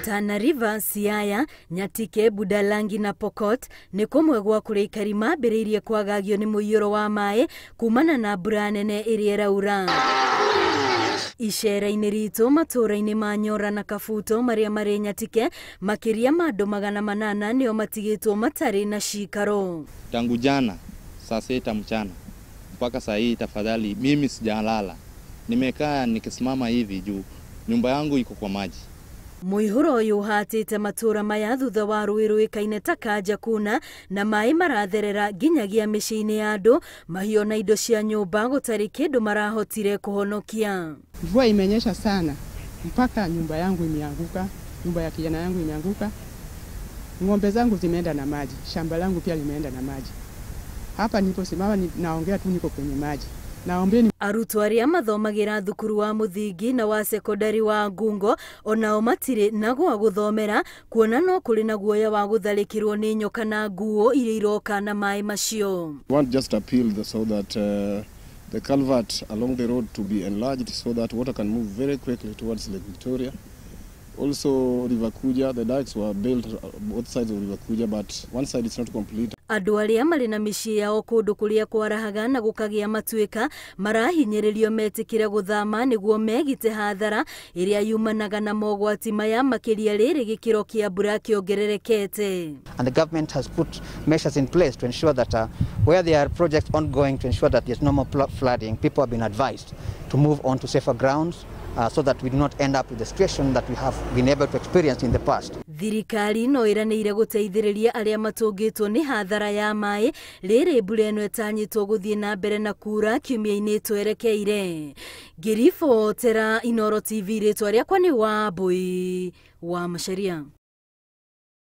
Tana River, Siaya, Nyatike, Budalangi na Pokot nĩ kũmwe gwa kũrĩa aikari mambĩrĩirie kwagagio nĩ mũiyũro wa maĩ kumana na mbura nene ĩrĩa ĩraura. Icera-inĩ ritũ matũũra-inĩ ma Nyora na Kabuto marĩa marĩ Nyatike, makĩria ma andũ 800 nĩo matigĩtwo matarĩ na cikaro. Tangu jana saa 6 mchana mpaka saa hii, tafadhali, mimi sijalala, nimekaa nikisimama hivi juu nyumba yangu iko kwa maji. Mũihũro ũyũ ũhatĩte matũũra maya thutha wa rũĩ rũĩkaine ta Kanja kuna na maĩ maratherera nginyagia mĩciĩ-inĩ ya andũ, mahiũ na indo cia nyũmba, gũtarĩ kĩndũ marahotire kũhonokia. Mvua imenyesha sana mpaka nyumba yangu imeanguka, nyumba ya kijana yangu imeanguka, ng'ombe zangu zimeenda na maji, shamba langu pia limeenda na maji. Hapa niliposimama naongea tu niko kwenye maji. Naombeni. Arutwo arĩa mathomagĩra thukuru wa mũthingi na wa sekondari wa Ngungo onao matirĩ na gwa gũthomera, kuona no kũrĩ na guoya wa gũtharĩkĩrwo nĩ nyoka na nguo iria iroka na maĩ macio. We want just appeal so that the culvert along the road to be enlarged so that water can move very quickly towards Lake Victoria. Also, River Kuja, the dikes were built both sides of River Kuja, but one side is not complete. Andũ arĩa marĩ na mĩciĩ yao kũndũ kũrĩa kwarahaga na gũkagĩa matuĩka marahinyĩrĩrio metĩkĩre gũthama nĩguo megite hathara ĩrĩa yumanaga na mogwati maya, makĩria rĩrĩ gĩkĩro kĩa mbura kĩongererekete. And the government has put measures in place to ensure that where there are projects ongoing to ensure that there's no more flooding, people have been advised to move on to safer grounds so that we do not end up with the situation that we have been able to experience in the past. Thirikari no ĩranĩire gũteithĩrĩria arĩa matũngĩtwo nĩ hathara ya maĩ rĩrĩ mbura ĩno ĩtanyĩtwo gũthiĩ na mbere na kura kiumia-inĩ twerekeire. Ngĩribotera Inooro TV, rĩtwa rĩakwa nĩ Wambui wa Macharia.